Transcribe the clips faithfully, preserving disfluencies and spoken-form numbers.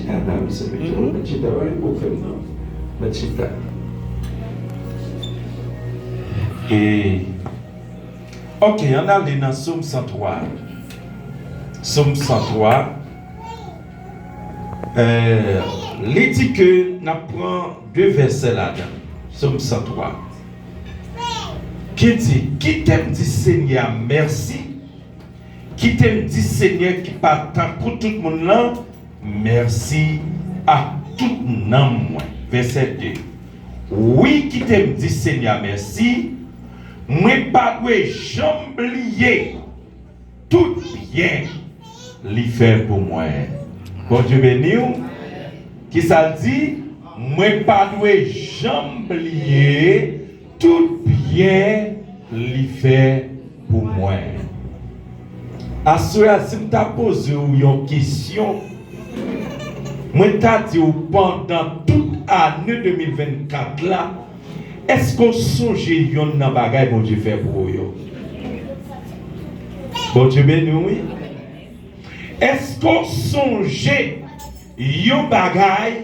Mèt chita, wi, ou fè m nan. Mèt chita. E, ok, ann ale nan Sòm san twa. Sòm san twa, eh, li di ke n ap pran de vèsè ladan. Sòm san twa. Ki di, kite m di Senyè a mèsi, kite m di Senyè ki pa tankou tout moun lan, mèsi ak tout nanm mwen. Vèsè de. Wi, kite m di Senyè a mèsi, mwen pa dwe janm bliye tout byen li fè pou mwen. Bondye beni w. Kisa l di? Mwen pa dwe janm bliye tout byen li fè pou mwen. Aswè a, si m ta poze w yon kesyon, mwen ta di w pandan tout ane de mil vennkat la, èske w sonje yonn nan bagay Bondye fè pou ou yo? Bondye beni w, wi. Èske w sonje yon bagay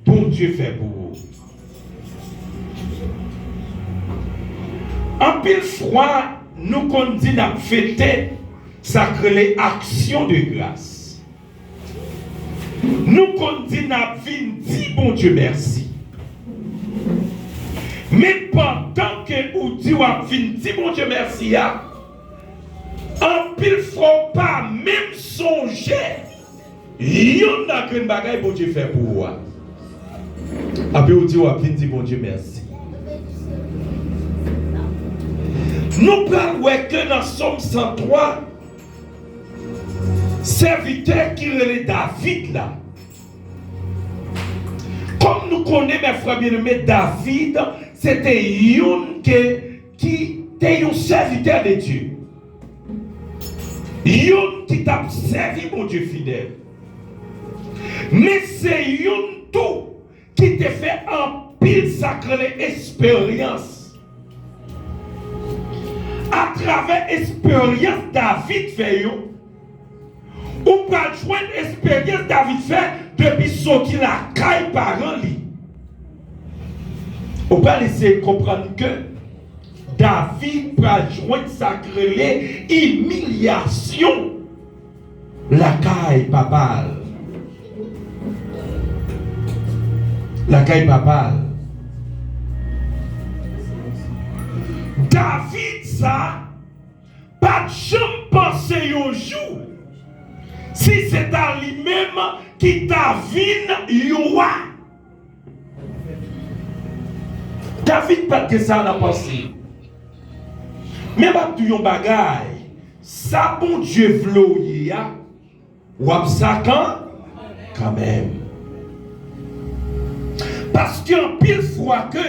Bondye fè pou ou? Anpil fwa, nou konn di n ap fete sa k rele aksyon de gras. Nou konn di n ap vin di Bondye mèsi. Men pandan ke ou di w ap vin di Bondye mèsi a, anpil fwa w pa menm sonje yonn nan grenn bagay Bondye fè pou ou a. Epi ou di w ap vin di Bondye mèsi. Nou pral wè ke nan Sòm san twa, sèvitè ki rele David la, kòm nou konnen, mè frè byeneme, David se te youn ke, ki te yon sèvitè de Dye. Youn ki t ap sèvi Bondye fidèl. Men se youn tou ki te fè anpil sa k rele esperyans. Atravè esperyans David fè yo, ou pral jwenn esperyans David fè depi soti lakay paran li. Ou pral eseye konprann ke David pral jwenn sa k rele imilyasyon lakay papa l. Lakay papa l. David sa pa t janm panse yon jou si se ta li menm ki ta vin yon wa. David pa t gen sa nan panse. Men m ap di w yon bagay, sa Bondye vle w ye a, w ap sa kan, kanmenm. Paske anpil fwa ke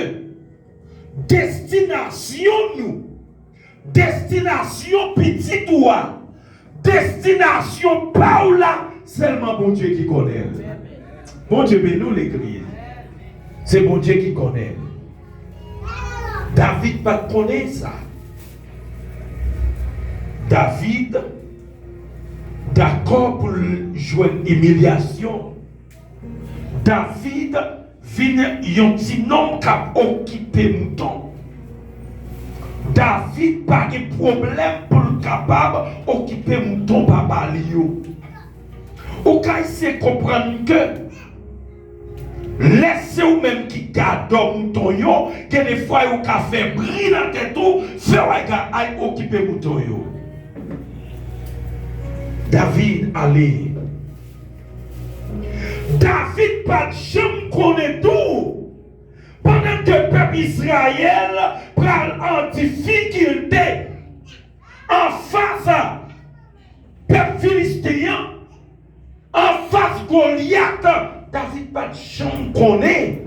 destinasyon nou, destinasyon pitit ou a, destinasyon pa w la, sèlman Bondye ki konnen l. Bondye beni w, legliz. Se Bondye ki konnen l. David pa t konnen sa. David dakò pou l jwenn imilyasyon. David vin yon ti nonm k ap okipe mouton. David pa gen pwoblèm pou l kapab okipe mouton papa li yo. Ou ka eseye konprann ke lè se ou menm ki gadò mouton yo, gen de fwa yo ka fè bri nan tèt ou, fè w al okipe mouton yo. David ale. David pa t janm konnen tou, pandan ke pèp Izrayèl pral an difikilte anfas pèp Filisten an, anfas Golyat, David pa t janm konnen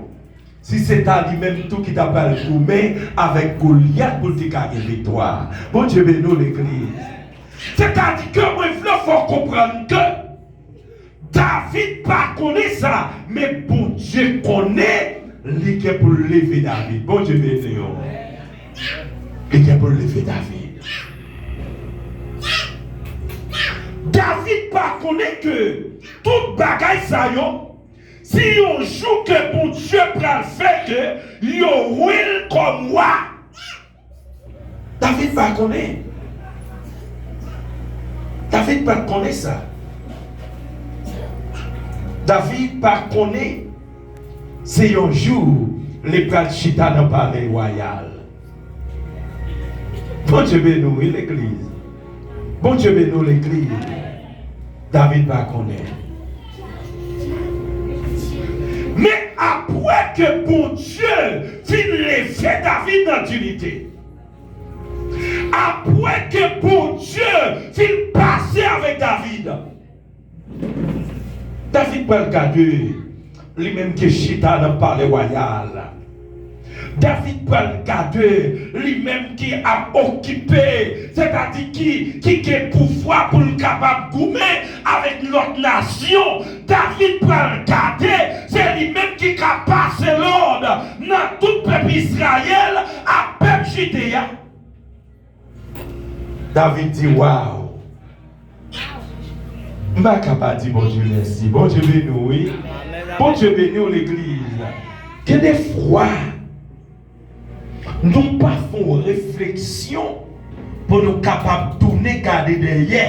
si se ta li menm tou ki ta pral goumen avèk Golyat pou l te ka gen viktwa. Bondye beni w, legliz. Sètadi ke mwen vle fè w konprann ke David pa konnen sa, men Bondye konnen li gen pou l leve David. Bondye beni w. Li gen pou l leve David. David pa konnen ke Tout bagay sa yo, se yon jou ke Bondye pral fè ke yo wè l kòm wa. David pa konnen. David pa t konnen sa. David pa konnen se yon jou li pral chita nan palè wayal. Bondye beni w, wi, legliz. Bondye beni w, legliz. David pa konnen. Men apre ke Bondye fin leve David nan diyite, apre ke Bondye fin pase avèk David, David pral gade li menm ki chita nan palè wayal. David pral gade li menm ki ap okipe, sètadi ki, ki gen pouvwa pou l kapab goumen avèk lòt nasyon. David pral gade se li menm ki ka pase lòd nan tout pèp Izrayèl ak pèp Jide a. David di, waw! M pa ka pa di Bondye mèsi. Bondye beni w, wi. Bondye beni w, legliz. Gen de fwa, nou pa fè yon refleksyon pou nou kapab tounen gade dèyè.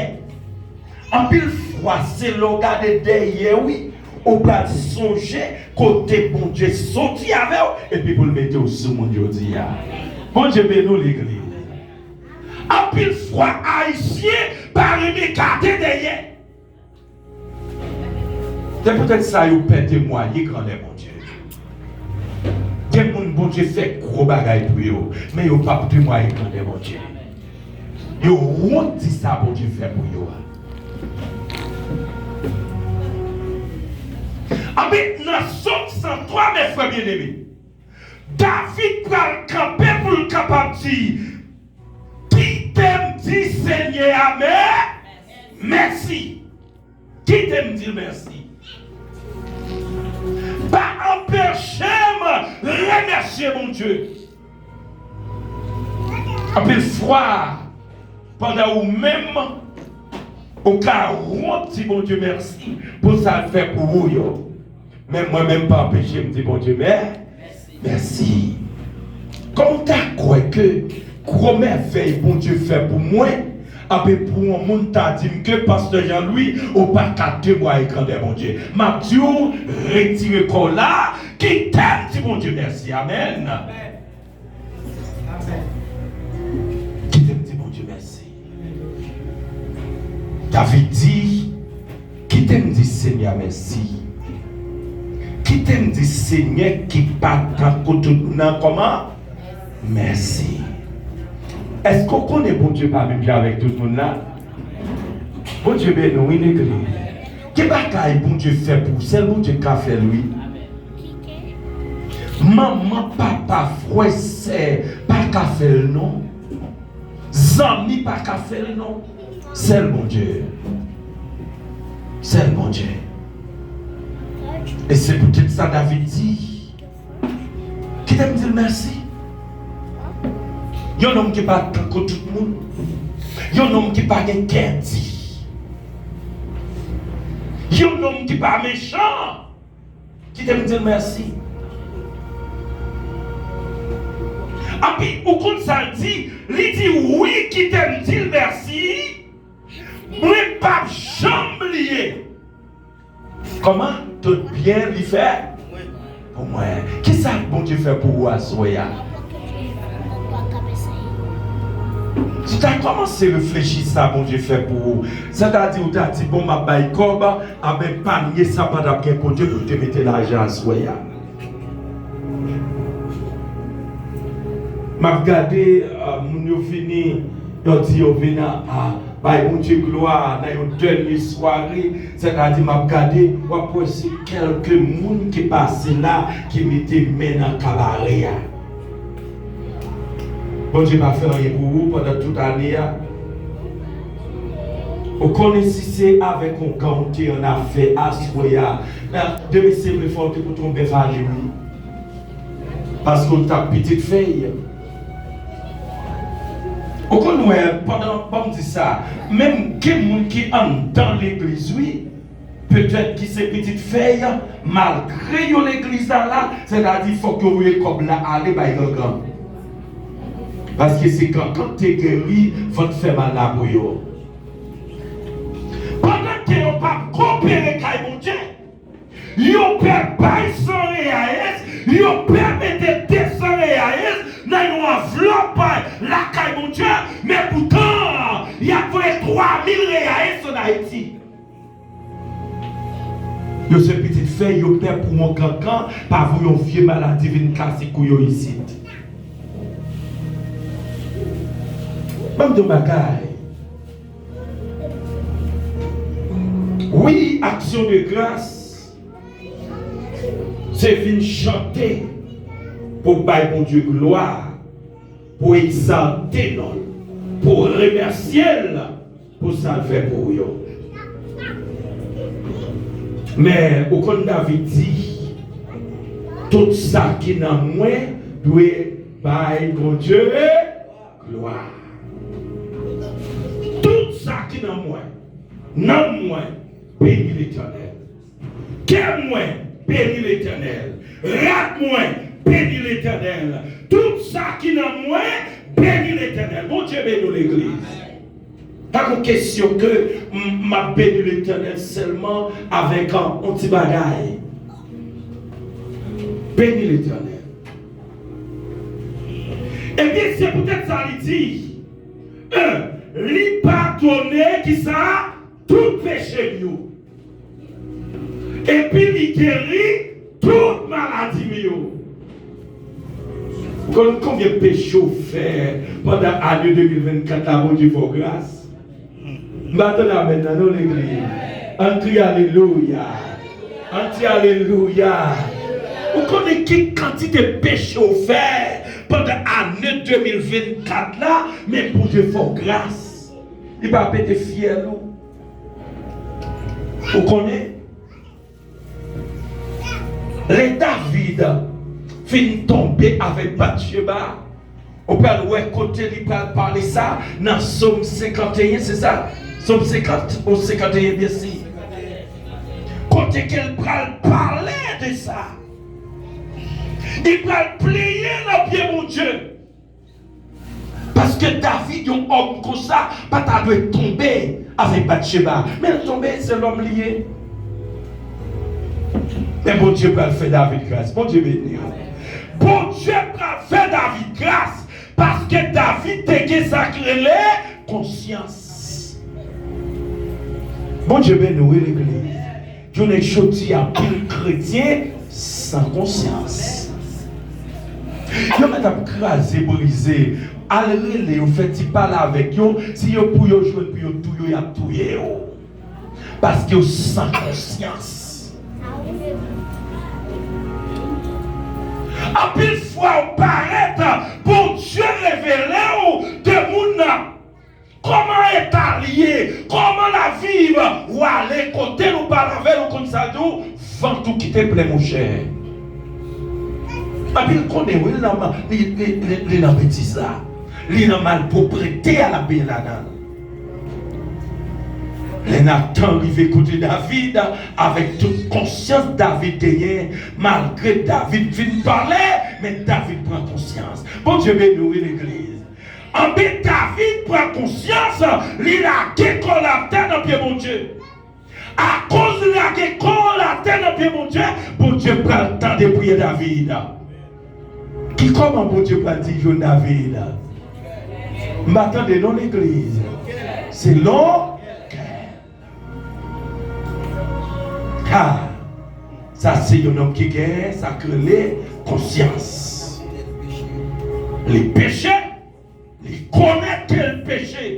Anpil fwa, se lè w gade dèyè, wi, ou pral sonje kote Bondye soti avè w, epi pou l mete w sou moun jodi a. Bondye beni w, legliz. Anpil fwa, Ayisyen pa renmen gade dèyè. Se poutèt sa yo pè temwaye grandè Bondye. Gen moun Bondye fè gwo bagay pou yo, men yo p ap temwaye grandè Bondye. Yo wont di sa Bondye fè pou yo a. Anben, nan Sòm san twa, mes frères bien-aimés, David pral kanpe pou l kapab di, kite m di Senyè a mè-, mèsi. Kite m di l mèsi. Pa anpeche m remèsye Bondye. Anpil fwa, pandan ou menm, ou ka wont di Bondye mèsi pou sa l fè pou ou yo. Men mwen menm pa anpeche m di Bondye mè-, mèsi. Kòman w ta kwè ke gwo mèvèy Bondye fè pou mwen, anben pou yon moun ta di m ke, Pastè Jean Louis, ou pa ka temwaye grandè Bondye. M ap di w, retire kò w la, kite m di Bondye mèsi. Amèn. Kite m di Bondye mèsi. David di, kite m di Senyè mèsi. Kite m di Senyè ki pa tankou tout moun nan kòman? Mèsi. Èske w konnen Bondye pa menm jan avèk tout moun la? Bondye beni w, wi, legliz. Gen bagay Bondye fè pou ou, sèl Bondye k ka fè l, wi. Manman, papa, frè, sè pa ka fè l, non. Zanmi pa ka fè l, non. Sèl Bondye. Sèl Bondye. E se poutèt sa David di, kite m di l mèsi. Yon nonm ki pa tankou tout moun. Yon nonm ki pa gen kè di. Yon nonm ki pa mechan. Kite m di l mèsi. Anpi, ou konn sa l di? Li di, wi, kite m di l mèsi. Mwen p ap janm bliye. Kòman? Tout byen li fè pou mwen. Kisa Bondye fè pou ou aswè a? Si w ta kòmanse reflechi sa Bondye fè pou ou, sètadi ou ta di, bon, m ap bay kòb, anben pa m ye sa pa t ap gen kote pou l te mete lajan aswè a. M ap gade, ah, moun yo vini, yo di yo vin a, a bay Bondye glwa nan yon dènye sware, sètadi m ap gade, w ap wè se kèlke moun ki pase la, ki mete men nan kabare a. Bondye pa fè anyen pou ou pandan tout ane a. Ou konnen si se avèk yon gang ou te annafè aswè a, nan demen se vle fò w te pote yon bèf ale, wi. Paske w t ap pitit fèy. Ou konn wè, pandan, ban m di sa, menm gen moun ki anndan legliz, wi. petèt ki se pitit fèy, malgre yo legliz la la, sètadi fòk yo voye kòb la ale bay gangan. Paske se gangan k te geri vant fè mal la pou yo. Pandan ke yo p ap koopere kay Bondye, yo pè bay san reyayès, yo pè mete de san reyayès nan yon anvlòp lakay Bondye, men poutan, y ap voye twa mil reyayès ann Ayiti. Yo se pitit fèy, yo pè pou yon kankan pa voye yon vye maladi vin kase kou yo isit. Ban m di w yon bagay. Wi, aksyon de gras, se vin chante pou bay Bondye glwa, pou egzalte non l, pou remèsye l pou sa l fè pou ou yo. Men, ou konn David di, tout sa ki nan mwen dwe bay Bondye glwa. Tout sa ki nan mwen, nanm mwen, beni Letènèl. Kè mwen, beni Letènèl. Rad mwen, beni Letènèl. Tout sa ki nan mwen, beni Letènèl. Bondye beni w, legliz. Pa gon kesyon ke m, m ap beni Letènèl sèlman avèk, ah, yon ti bagay. Beni Letènèl. Ebyen, se poutèt sa li di, en, li padone, kisa? Tout peche m yo. Epi li geri tout maladi m yo. Konn konbyen peche w fè pandan ane de mil vennkat la, Bondye fè w gras? M pa tande amèn nan non, legliz. Ann kriye alelouya. Ann di alelouya. Ou konnen ki kantite peche w fè pandan ane de mil vennkat la, men Bondye fè w gras. Li pa pete fyèl ou. Ou konnen? Lè David fin tonbe avèk Batcheba, ou pral wè kote li pral pale sa nan Sòm senkanteyen, se sa? Sòm senkant ou senkanteyen, byen si. Kote ke l pral pale de sa. Li pral plenyen nan pye Bondye. Paske David, yon òm konsa, pa ta dwe tonbe avèk Batcheba. Men l tonbe, se lòm li ye. Men Bondye pral fè David gras. Bondye beni w. Bondye pral fè David gras, paske David te gen sa k rele konsyans. Bondye beni w, wi, legliz. Jounen jodi a, anpil kretyen san konsyans. Yo mèt ap kraze, brize. Al rele yo, fè ti pale avèk yo. Si yo pou yo jwenn pou yo touye w, y ap touye w. Paske yo san konsyans. Anpil fwa, ou parèt, Bondye revele w de moun nan. Kòman eta l ye? Kòman l ap viv? W ale kote l, ou pale avè l, ou konn sa l di w, vant ou kite plen, monchè. Anpil konnen, wi, l nan, li, li, li, li nan betiz la. Li nan malpwoprete a, l ap benyen ladan l. Lè Natan rive kote David, avèk tout konsyans David genyen, malgre David fin pale, men David pran konsyans. Bondye beni w, wi, legliz. Anben, David pran konsyans, li lage kò l atè nan pye Bondye. Akoz li lage kò l atè nan pye Bondye, Bondye pral tande priyè David. Ki kòman Bondye pral dirije David? M pa tande non, legliz. Selon kè. Ha! Sa se yon nonm ki gen sa k rele konsyans. Li peche, li konèt ke l peche.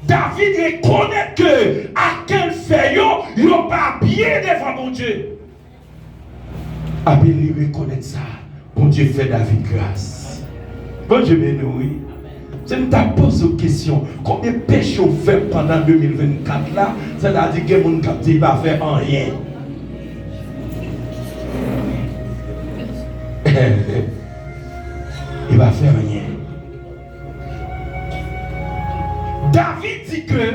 David rekonèt ke ak ke l fè yo, yo pa byen devan Bondye. Epi li rekonèt sa. Bondye fè David gras. Bondye beni w, wi. Se m ta poze w kesyon, konbyen peche w fè pandan de mil vennkat la? Sètadi gen moun k ap di li pa fè anyen. Li pa fè anyen. David di ke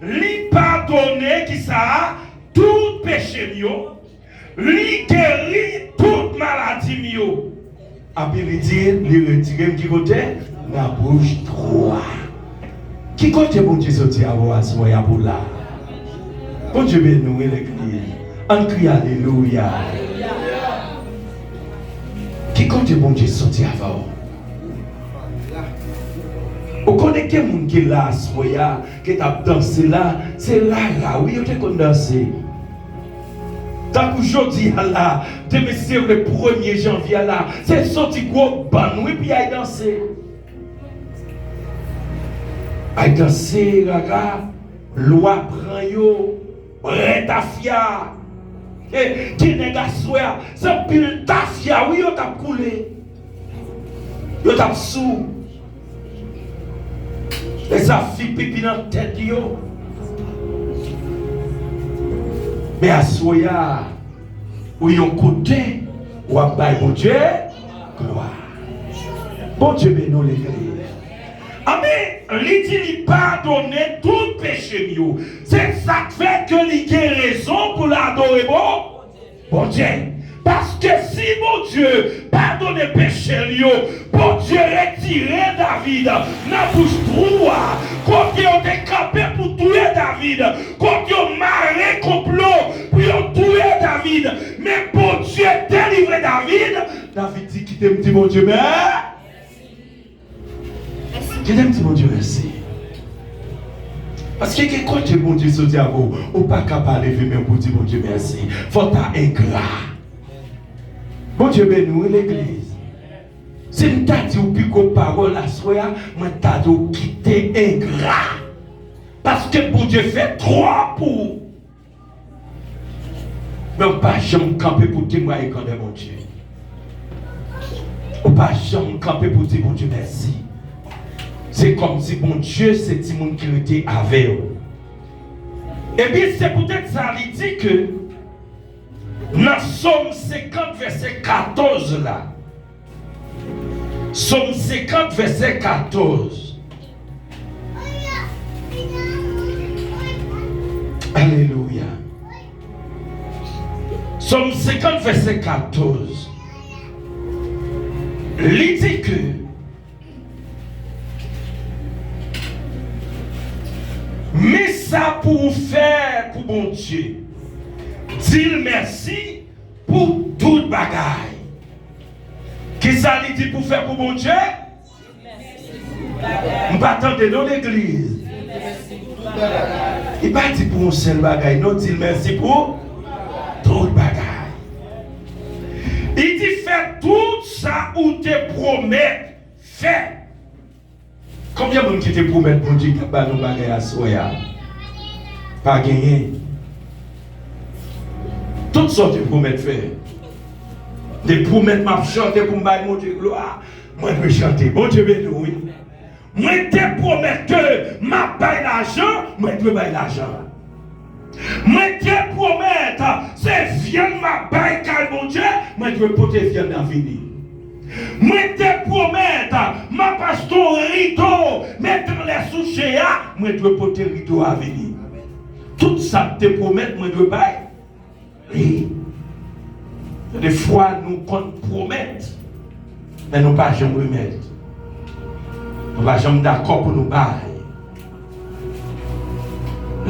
li padone kisa? Tout peche m yo, li geri tout maladi m yo. Epi li di, li retire m ki kote? Nan bouch twou a. Ki kote Bondye soti avè w aswè a pou la? Bondye beni w, wi, legliz. Ann kriye alelouya. Ki kote Bondye soti avè w? Ou konnen gen moun ki la aswè a, ki t ap danse la, se rara, wi, yo te konn danse. Tankou jodi a la, demen se le premye janvye a la, se soti gwo bann, wi, pou y al danse. Ay danse, rara, lwa pran yo, brè tafya. E, gen nèg aswè a, se anpil tafya, wi, yo t ap koule. Yo t ap sou. E sa fi pipi nan tèt yo. Men aswè a, ou yon kote, w ap bay Bondye glwa. Bondye beni w, legliz. Amen. Li di li padone tout peche m yo. Se sa k fè ke li gen rezon pou l adore Bon-, Bondye. Paske si Bondye padone peche l yo, Bondye retire David nan bouch twou a, kote yo te kanpe pou touye David, kote yo mare konplo pou yo touye David, men Bondye delivre David. David di, "Kite m di Bondye mèsi." Kite m di Bondye mèsi. Paske gen kote Bondye soti avè w, ou pa ka pa leve men w pou di Bondye mèsi. Fò w ta engra. Bondye beni w, wi, legliz. Si m ta di w pi gwo pawòl aswè a, mwen ta di w kite engra. Paske Bondye fè twòp pou ou. Men w pa janm kanpe pou temwaye grandè Bondye. Ou pa janm kanpe pou di Bondye mèsi. Se kòmsi Bondye se timoun ki rete avè w. Epi se poutèt sa li di ke nan Sòm senkant vèsè katòz la, Sòm senkant, vèsè katòz. Alelouya. Sòm senkant, vèsè katòz. Li di ke, men sa pou ou fè pou Bondye. Di l mèsi pou tout bagay. Kisa li di pou fè pou Bondye? M pa tande non, legliz. Li pa di pou yon sèl bagay non, di l mèsi pou tout bagay. Li di fè tout sa ou te pwomèt fè. Konbyen moun ki te pwomèt Bondye ki t ap ba nou bagay aswè a? Pa genyen. Tout sa w te pwomèt fè. M te pwomèt m ap chante pou m bay Bondye glwa. Mwen dwe chante. Bondye beni w, wi. Mwen te pwomèt ke m ap bay lajan, mwen dwe bay lajan. Mwen te pwomèt, se vyann m ap bay kay Bondye, mwen dwe pote vyann nan vini. Mwen te pwomèt, m ap achte yon rido, met anlè souche a, mwen dwe pote rido a vini. Tout sa m te pwomèt, mwen dwe bay. Wi. Gen de fwa nou konn pwomèt, men nou pa janm remèt. Nou pa janm dakò pou nou bay.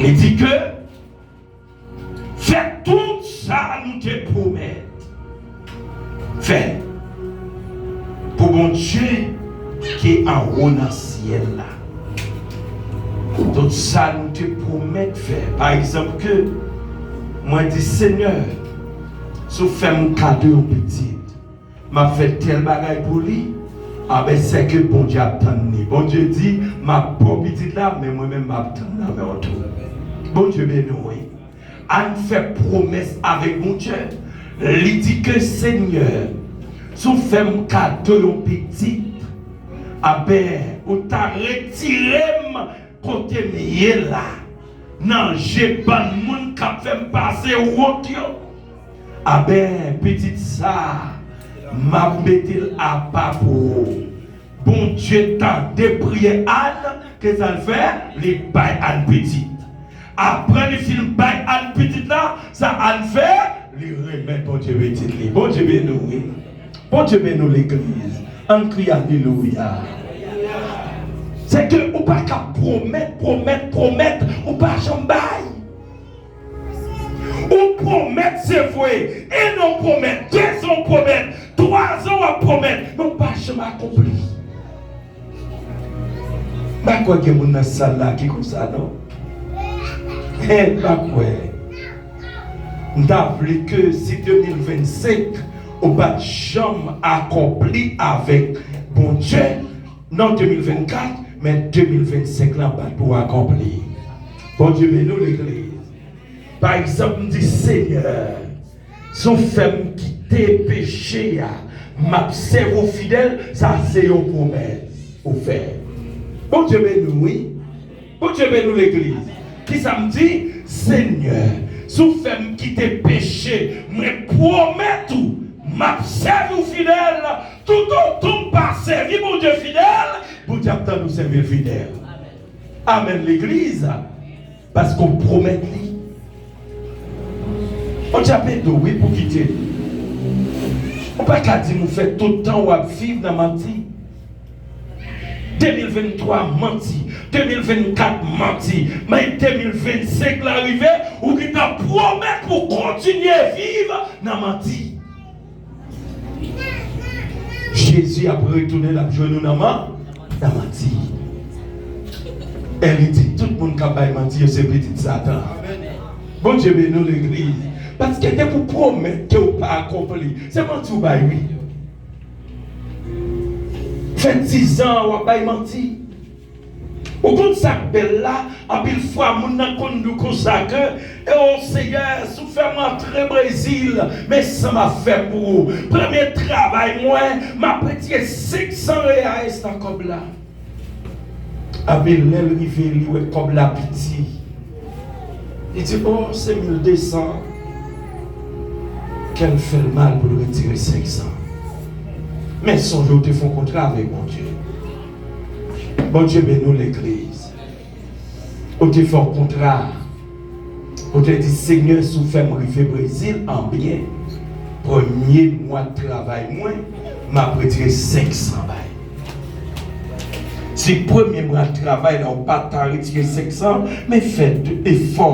Li di ke fè tout sa nou te pwomèt fè pou Bondye ki anwo nan syèl la. Tout sa nou te pwomèt fè. Pa egzanp, ke mwen di, Senyè, si w fè m kado yon pitit, m ap fè tèl bagay pou li. A ben, sèke Bondye ap tann li. Bondye di, m ap ba w pitit la, men mwen menm, m ap tann nan men w tou. Bondye beni w, wi. Ann fè pwomès avèk Bondye. Li di ke, Senyè, si w fè m kado yon pitit, a ben, ou ta retire m kote m ye la, nan je bann moun k ap fè m pase wont yo. A ben, pitit sa a, m ap mete l apa pou ou. Bondye tande priyè Ann, kisa l fè? Li bay Ann pitit. Apre li fin bay Ann pitit la, sa Ann fè? Li remèt Bondye pitit li. Bondye beni w, wi. Bondye beni w, legliz. Ann kriye alelouya. Se ke ou pa ka pwomèt, pwomèt, pwomèt, ou pa janm bay. Ou pwomèt, se vre. En an w pwomèt, de zan w pwomèt, twa zan w ap pwomèt, men w pa janm akonpli. M pa kwè gen moun nan sal la ki konsa, non. M pa kwè. M ta vle ke si de mil vennsenk ou pa t janm akonpli avèk Bondye nan de mil vennkat, men de mil vennsenk lan pa t pou akonpli. Bondye beni w, legliz. Pa egzanp, m di, Senyè, si w fè m kite peche a, m ap sèvi w fidèl, sa se yon pwomès ou fè. Bondye beni w, wi. Bondye beni w, legliz. Kisa m di? Senyè, si w fè m kite peche, mwen pwomèt ou, m ap sèvi w fidèl. Toutotan m pa sèvi Bondye fidèl, Bondye ap tann ou sèvi l fidèl. Amèn, legliz. Paske w pwomèt li. Bondye ap ede w, wi, pou kite l. Ou pa ka di m ou fè tout tan w ap viv nan manti. De mil venntwa manti, de mil vennkat manti, men de mil vennsenk la rive, ou gentan pwomèt pou w kontinye viv nan manti. Jezi ap retounen, l ap jwenn ou nan man-, nan manti. E li di, tout moun k ap bay manti yo se pitit Satan. Bondye beni w, legliz. Paske depi w pwomèt ke w pa akonpli, se manti w bay, wi. Fè dizan w ap bay manti. Ou konn sa k bèl la? Anpil fwa, moun nan konn di w konsa ke, e o Seyè, si w fè m antre Brezil, men sa m ap fè pou ou. Premye travay mwen, m ap retire senk san reyais nan kòb la. Epi lè l rive, li wè kòb la piti. Li di, o, se mil de san. Kè l fè l mal pou l retire senk san. Men sonje w te fè yon kontra avèk Bondye. Bondye beni w, legliz. Ou te fè yon kontra. Ou te di, Senyè, si w fè m rive Brezil an byen, premye mwa travay mwen, m ap retire senk san bay. Si premye mwa travay la ou pa ta retire senk san, men fè de, efò,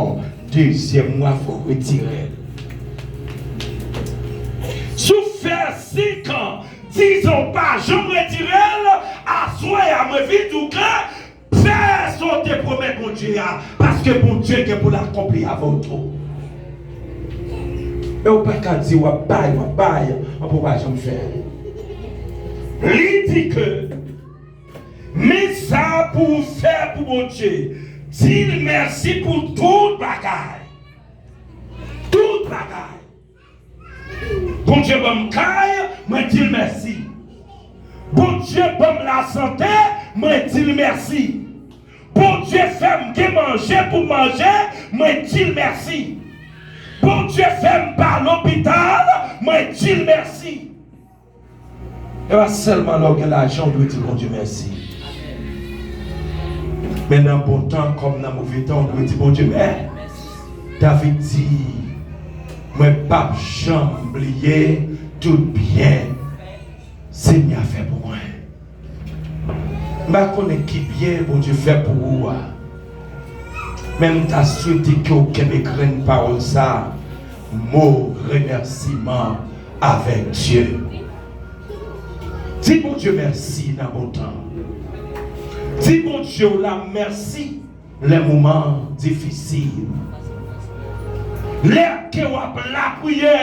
dezyèm mwa fò w retire l. Si w fè senk an, dizan w pa janm retire l, aswè a mwen vin di w ke fè sa w te pwomèt Bondye a, paske Bondye gen pou l akonpli avè w tou. E w pa ka di w ap bay, w ap bay, anpi w pa janm fè. Li di ke, men sa pou w fè pou Bondye, di l mèsi pou tout bagay. Tout bagay. Bondye ban m kay, mwen di l mèsi. Bondye ban m lasante, mwen di l mèsi. Bondye fè m gen manje pou m manje, mwen di l mèsi. Bondye fè m pa lopital, mwen di l mèsi. E pa sèlman lè w gen lajan w dwe di Bondye mèsi. Men nan bon tan kòm nan move tan, w dwe di Bondye mè-, David di, mwen p ap janm bliye tout byen Senyè a fè pou mwen. M pa konnen ki byen Bondye fè pou ou a, men m ta swete ke w kenbe grenn pawòl sa a, mo remèsiman avèk Dye. Di Bondye mèsi nan bon tan. Di Bondye w la mèsi lè moman difisil. Lè ke w ap lapriyè,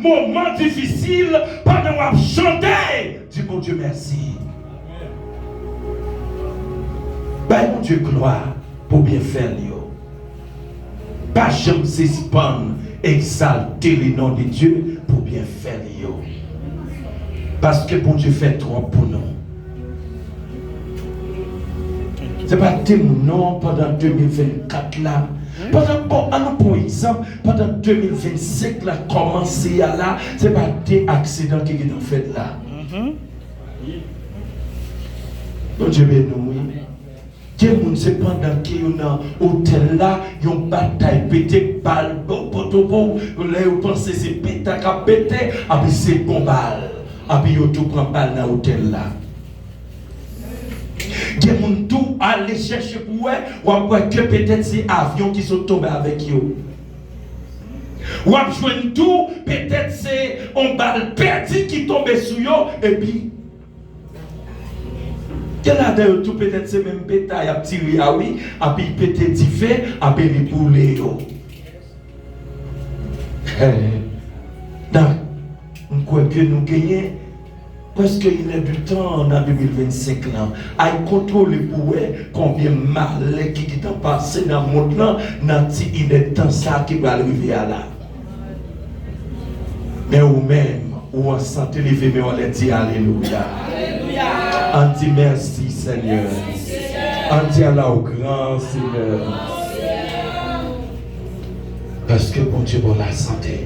moman difisil, pandan w ap chante, di Bondye mèsi. Bay Bondye glwa pou byenfè l yo. Pa janm sispann egzalte le non de Dye pou byenfè li yo. Paske Bondye fè twòp pou nou. Se pa de moun non, pandan de mil vennkat la. Pandan, bon, an nou pran egzanp, pandan de mil vennsenk la kòmanse a la, se pa de aksidan ki gentan fèt la. Bondye beni w, wi. Gen moun, se pandan ke yo nan otèl la, yon batay pete, bal, bo, poto, bo, lè yo panse se peta k ap pete, epi se bon bal. Epi yo tou pran bal nan otèl la. Gen moun tou, ale chèche pou wè, w ap wè ke petèt se avyon ki sot tonbe avèk yo. W ap jwenn tou, petèt se yon bal pèdi ki tonbe sou yo, epi gen ladan yo tou, petèt se menm peta y ap tire a wi, epi pete dife, epi li boule yo. Nan, m kwè ke nou genyen prèske inèdtan nan de mil vennsenk lan. Al kontwole pou wè konbyen malè ki gentan pase nan mond lan nan ti inèdtan sa ki pral rive a la. Men ou menm, ou an sante, leve men w anlè, di alelouya. Ann di mèsi, Senyè. Ann di ala w gran, Senyè. Paske Bondye ba w lasante.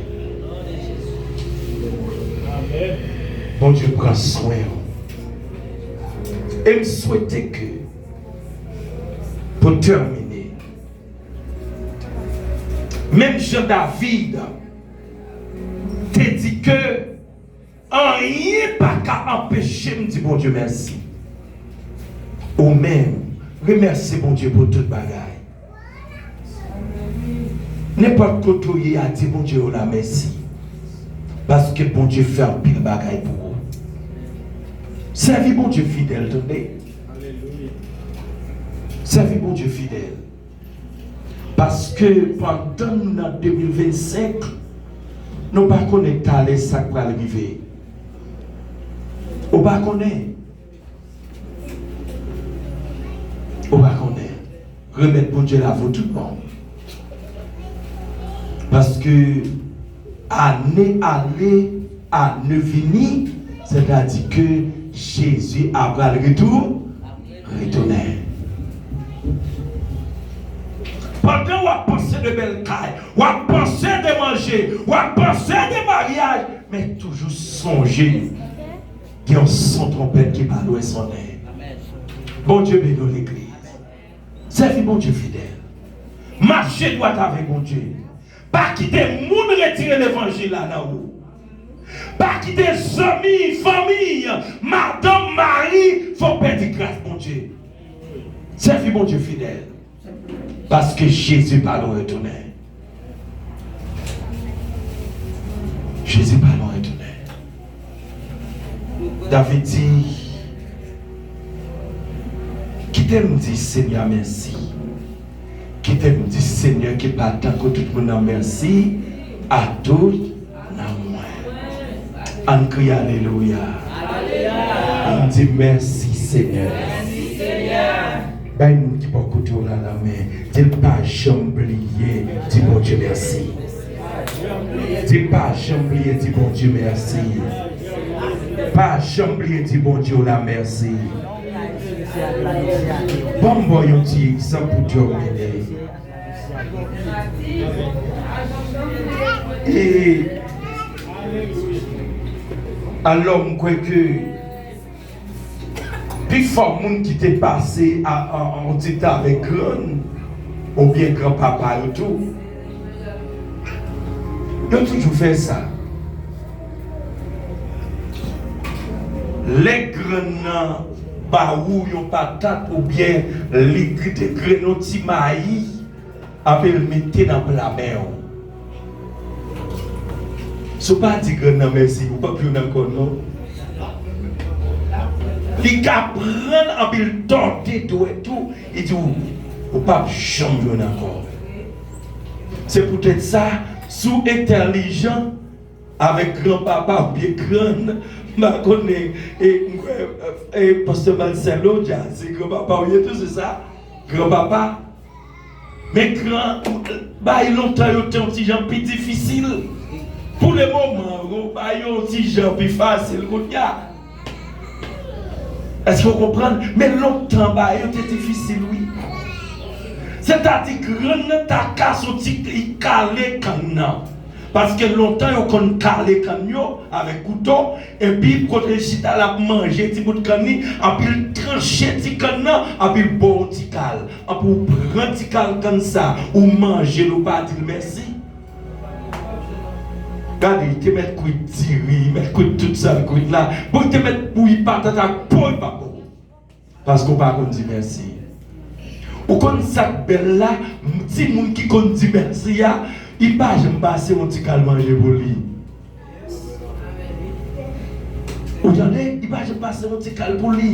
Bondye pran swen w. E m swete ke, pou tèmine, menm jan David te di ke anyen pa ka anpeche m di Bondye mèsi. Ou menm, remèsye Bondye pou tout bagay. Nenpòt kote w ye a, di Bondye w la mèsi. Paske Bondye fè anpil bagay pou ou. Sèvi Bondye fidèl, tande. Sèvi Bondye fidèl. Paske pandan n nan de mil vennsenk, nou pa konnen talè sa k pral rive. Ou pa konnen. Ou pa konnen. Remèt Bondye la vo tout bon. Paske ane ale, ane vini, sètadi ke Jezi a pral retou-, retounen. Pandan w ap panse de bèl kay, w ap panse de manje, w ap panse de maryaj, men toujou sonje, gen yon son twonpèt ki pa lwen sonnen. Bondye beni w, legliz. Sèvi Bondye fidèl. Mache dwat avèk Bondye. Pa kite moun retire levanjil la nan ou. Pa kite zanmi, fanmi, madanm, mari fè w pèdi gras Bondye. Sèvi Bondye fidèl. Paske Jezi pa lwen retounen. Jezi pa lwen retounen. David di, kite m di Senyè mèsi. Kite m di Senyè ki pa tankou tout moun nan mèsi a tout nan mwen. Ann kriye alelouya. Ann di mèsi Senyè. Bay moun ki bò kote w la lanmen. Di l pa janm bliye di Bondye mèsi. Di pa janm bliye di Bondye mèsi. Pa janm bliye di Bondye w la mèsi. Ban m ba w yon ti egzanp pou tèmine. E alò m kwè ke pifò moun ki te pase a, a, a yon ti tan avèk grann oubyen granpapa yo tou, yo toujou fè sa. Lè grann nan ba ou yon patat oubyen li te grennen yon ti mayi, epi l mete nan pla men w. Si w pa di grann nan mèsi, ou p ap jwenn ankò non. Li ka pran l epi l tòde dwèt ou, li di w, ou p ap janm jwenn ankò. Se poutèt sa, si w entèlijan, avèk granpapa oubyen grann, m pa konnen, e, m kwè, e, pastè Marcelo, dja, se granpapa w ye tou, se sa? Granpapa. Men gran, bagay lontan yo te yon ti jan pi difisil. Pou le moman, yo bagay yo yon ti jan pi fasil kounye a. Èske w konprann? Men lontan bagay yo te difisil, wi. Sètadi, grann nan ta ka soti, li kale kann nan. Paske lontan yo konn kale kann yo avèk kouto, epi kote l chita l ap manje ti bout kann li, anpi l tranche ti kann nan, anpi l ba w ti kal. Anpi w pran ti kal kann sa, ou manje l, ou pa di l mèsi. Gade, li te mèt kwit diri, li mèt kwit tout sa l kwit la. Bon, li te mèt bouyi patat ak po, li pa ba w. Paske w pa konn di mèsi. Ou konn sa k bèl la, timoun ki konn di mèsi a, li pa janm pase yon ti kal manje pou li. Ou tande? Li pa janm pase yon ti kal pou li.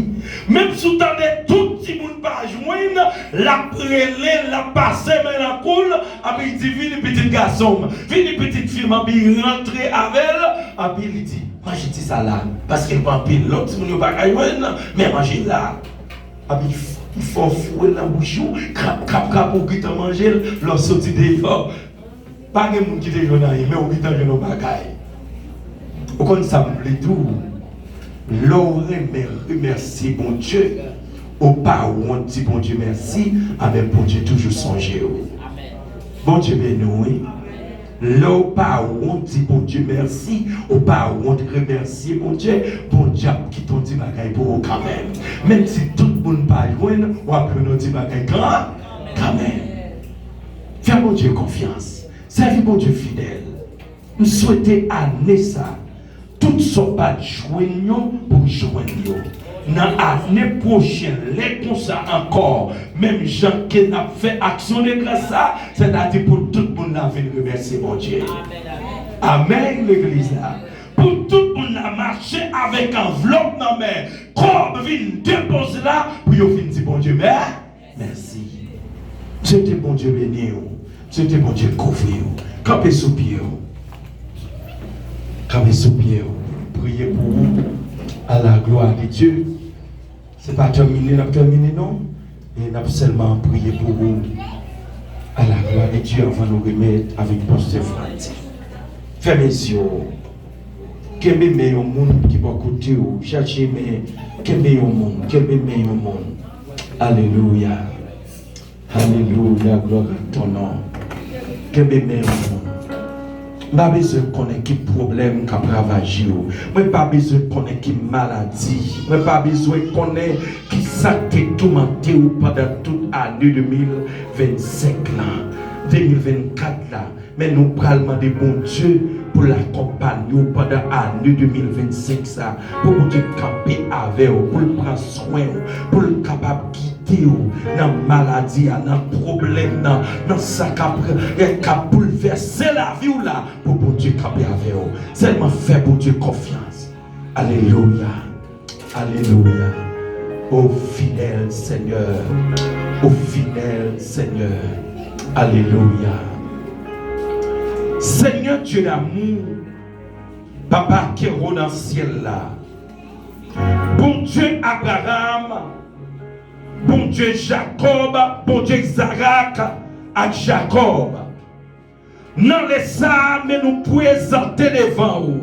Menm si w tande tout timoun pa jwenn, l ap rele, l ap pase men nan kou l, anpi l di, "Vini pitit gason m, vini pitit fi m," anpi l rantre avè l, anpi li di, "Manje ti sa la," paske l pa anpil. Lòt timoun yo pa ka jwenn, men manje la. Anpi l f-, l fè w foure l nan bouch ou, krap, krap, krap, ou gentan manje l, lè w soti deyò. Pa gen moun ki te jwenn anyen, men ou gentan jwenn yon bagay. Ou konn sa m vle di w? Lè w renmen remèsye Bondye, ou pa wont di Bondye mèsi, a men Bondye toujou sonje w. Bondye beni w, wi. Lè w pa wont di Bondye mèsi, ou pa wont remèsye Bondye, Bondye ap kite yon ti bagay pou ou kanmenm. Menm si tout moun pa jwenn, w ap jwenn yon ti bagay kan-, kanmenm. Fè Bondye konfyans. Sèvi Bondye fidèl. M swete ane sa, tout sa w pa t jwenn yo, pou w jwenn yo. Nan ane pwochen, lè konsa ankò, menm jan ke n ap fè aksyon de gras sa, sètadi pou tout moun la vin remèsye Bondye. Amèn, legliz la. Pou tout moun la mache avèk anvlòp nan men, kòb vin depoze la, pou yo vin di Bondye mè-, mèsi. M swete Bondye beni w. M swete Bondye kouvri w. Kanpe sou pye w. Kanpe sou pye w. Priye pou ou. À la gloire de Dieu. Se pa tèmine n ap tèmine, non. E n ap sèlman priye pou ou. À la gloire de Dieu, anvan nou remèt avèk pastè Frantz. Fèmen zye w. Kenbe men yon moun ki bò kote w. Chèche men, kenbe yon moun, kenbe men yon moun. Alelouya. Alelouya, gloire à ton nom. Kenbe men yon moun. M pa bezwen konnen ki pwoblèm k ap ravaje w. Mwen pa bezwen konnen ki maladi. Mwen pa bezwen konnen ki sa k te toumante w pandan tout ane de mil vennsenk lan, de mil vennkat la. Men nou pral mande Bondye pou l akonpaye w pandan ane de mil vennsenk sa, pou Bondye kanpe avè w, pou l pran swen w, pou l kapab gide w nan maladi a, nan pwoblèm nan, nan sa k ap, k ap boulvèse lavi w la, pou Bondye kanpe avè w. Sèlman fè Bondye konfyans. Alelouya. Alelouya. O fidèl Senyè. O fidèl Senyè. Alelouya. Senyè Dye damou, Papa ki wo nan syèl la, Bondye Abraram, Bondye Jakòb, Bondye Izarak ak Jakòb. Nan lè sa a, men nou prezante devan ou,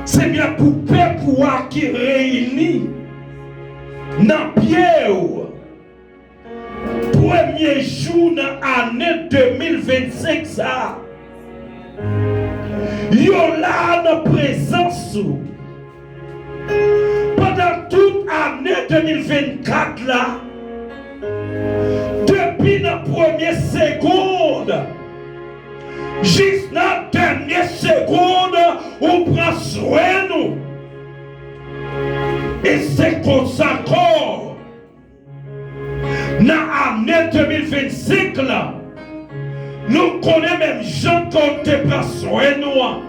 Senyè, pou pèp ou a ki reyini nan pye w, premye jou nan ane de mil vennsenk sa a, yo la nan prezans ou. Pandan tout ane de mil vennkat la, depi nan premye segonn jis nan dènye segonn, ou pran swen nou. E se konsa ankò, nan ane de mil vennsenk la, nou konnen menm jan ke w te pran swen nou an,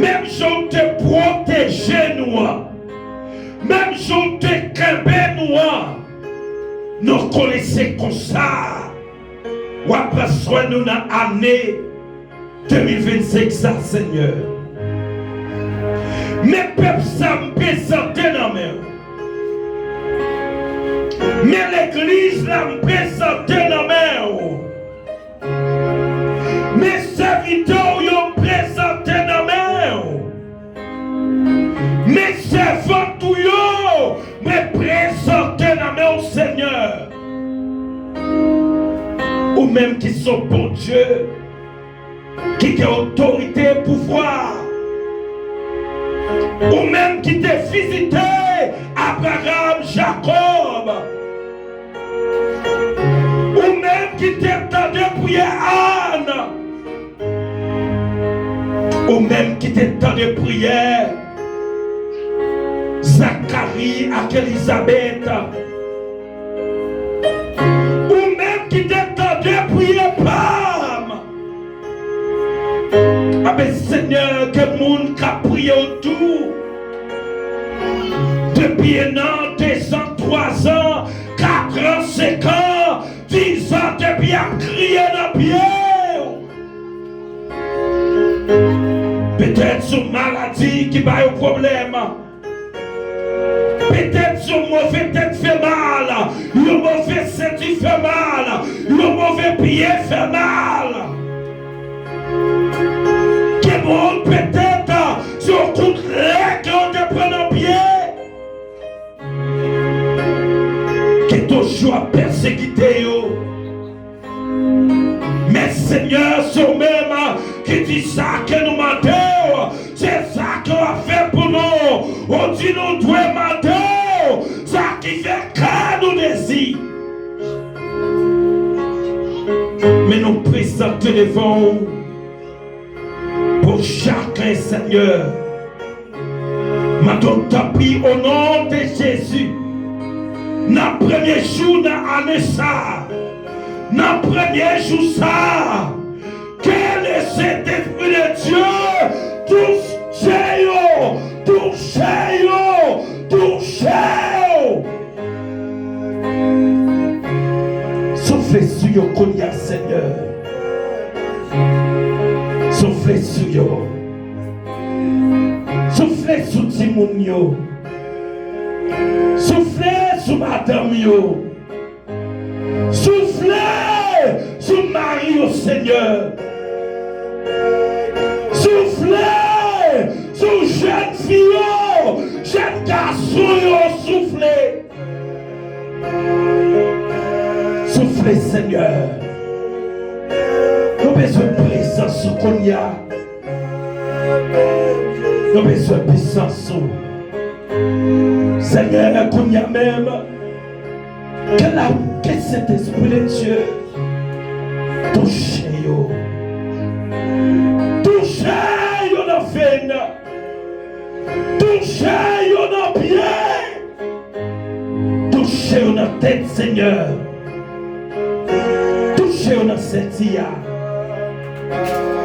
menm jan w te pwoteje nou an, menm jan w te kenbe nou an, nou konnen se konsa w ap pran swen nou nan ane de mil vennsenk sa, Senyè. Men pèp sa m prezante nan men w. Men legliz la m prezante nan men w. Men sèvitè w yo m prezante nan men w. Men sèvant ou yo mwen prezante nan men w, Senyè. Ou menm ki se yon Bondye Ou menm ki te vizite Abraram, Jakòb. Ou menm ki te tande priyè Ann. Ou menm ki te tande priyè Zakari ak Elizabèt. Ou menm ki te tande priyè pa m. Amen, Senyè, gen moun k ap priye w tou. Depi en an, dezan, twazan, katran, senkan, dizan, depi y ap kriye nan pye w. Petèt se yon maladi ki ba yo pwoblèm. Petèt yon move tèt fè mal, yon move senti fè mal, yon move pye fè mal. Gen moun petèt se yon kout lè ke yo te pran nan pye. Ke toujou ap pèsekite yo. Men Senyè, se w menm ki di sa ke nou mande w, se sa ke w ap fè pou nou. Ou di nou dwe mande w sa ki fè kè nou dezi. Men nou prezante devan w pou chak, Senyè. Mande w tanpri, o non de Jezi, nan premye jou nan ane sa a, nan premye jou sa a, ke le Sentespri de Dye touche yo, touche yo, touche yo. Soufle sou yo kounye a, Senyè. Soufle sou yo. Soufle sou timoun yo. Soufle sou madanm yo. Soufle sou mari yo, Senyè. Soufle sou jèn fi yo, jèn gason yo, soufle. Soufle, Senyè. Nou bezwen prezans ou kounye a. Nou bezwen pwisans ou. Senyè, kounye a menm, ke la, ke Sentespri de Dye touche yo. Touche yo nan venn. Touche yo nan pye. Touche yo nan tèt, Senyè. Touche yo nan senti a.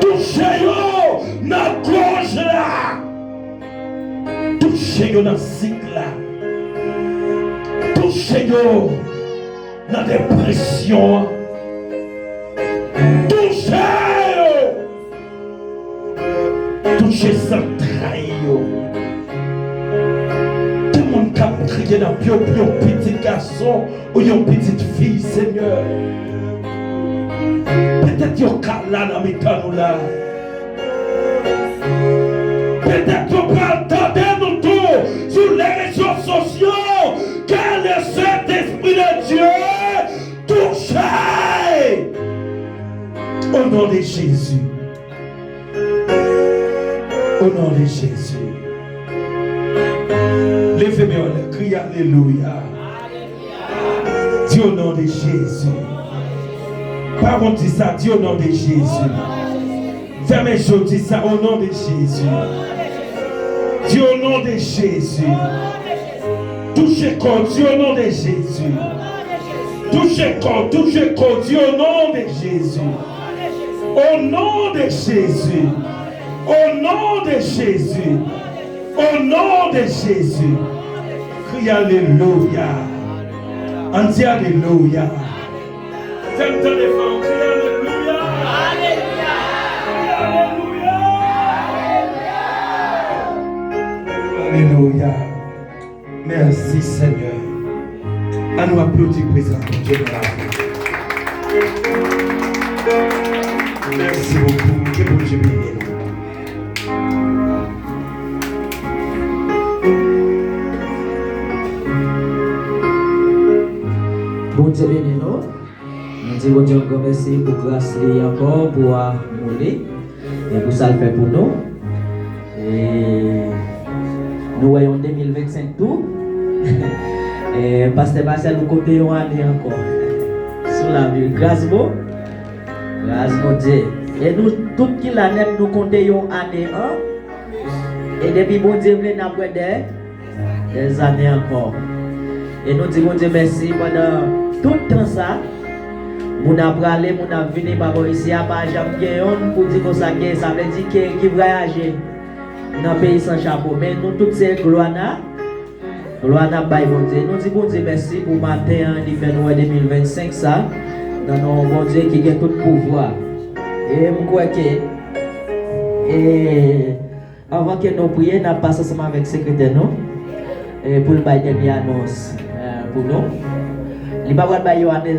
Touche yo nan gòj la. Touche yo nan sik la. Touche yo nan depresyon an. Touche yo. Touche zantray yo. Gen moun k ap kriye nan pye w pou yon pitit gason ou yon pitit fi, Senyè. Petèt yo ka la nan mitan nou la. Petèt yo pral tande nou tou sou les réseaux sociaux. Ke le Sentespri de Dye touche. O non de Jezi. O non de Jezi. Leve men w anlè, kriye alelouya. Di o non de Jezi. Pa wont di sa, di o non de Jezi. Fèmen je w, di sa, o non de Jezi. Di o non de Jezi. Touche kò w, di o non de Jezi. Touche kò w, touche kò w, di o non de Jezi. O non de Jezi. O non de Jezi. O non de Jezi. Kriye alelouya. Ann di alelouya. Fè m tande fò, kriye alelouya. Kriye alelouya. Alelouya. Mèsi, Senyè. Ann nou aplodi prezans Bondye nan lavi. Mèsi bokou. Ke Bondye beni nou. Bondye beni nou. Nou di Bondye yon gran mèsi pou gras li ankò, pou amou li, e pou sa l fè pou nou. E Nou wè yon de mil vennsenk tou. E, Pastè Marcel, nou konte yon ane ankò sou lavi. Gras bon. Gras Bondye. E nou tout ki la nèt, nou konte yon ane an. E depi Bondye vle, n ap wè dè dèzane ankò. E nou di Bondye mèsi pandan tout tan sa. Moun ap prale, moun ap vini pa bò isi a, pa janm gen yonn pou di konsa ke sa vle di ke ki vwayaje nan peyi san chapo. Men nou tout se glwa n a, glwa n ap bay Bondye. Nou di Bondye mèsi pou maten an, li fè nou wè de mil vennsenk sa, nan non Bondye ki gen tout pouvwa. E m kwè ke, e, anvan ke nou priye, n ap pase ansanm avèk sekretè nou, e, pou l bay dènye anons, e, pou nou. Li pa pral bay yo ane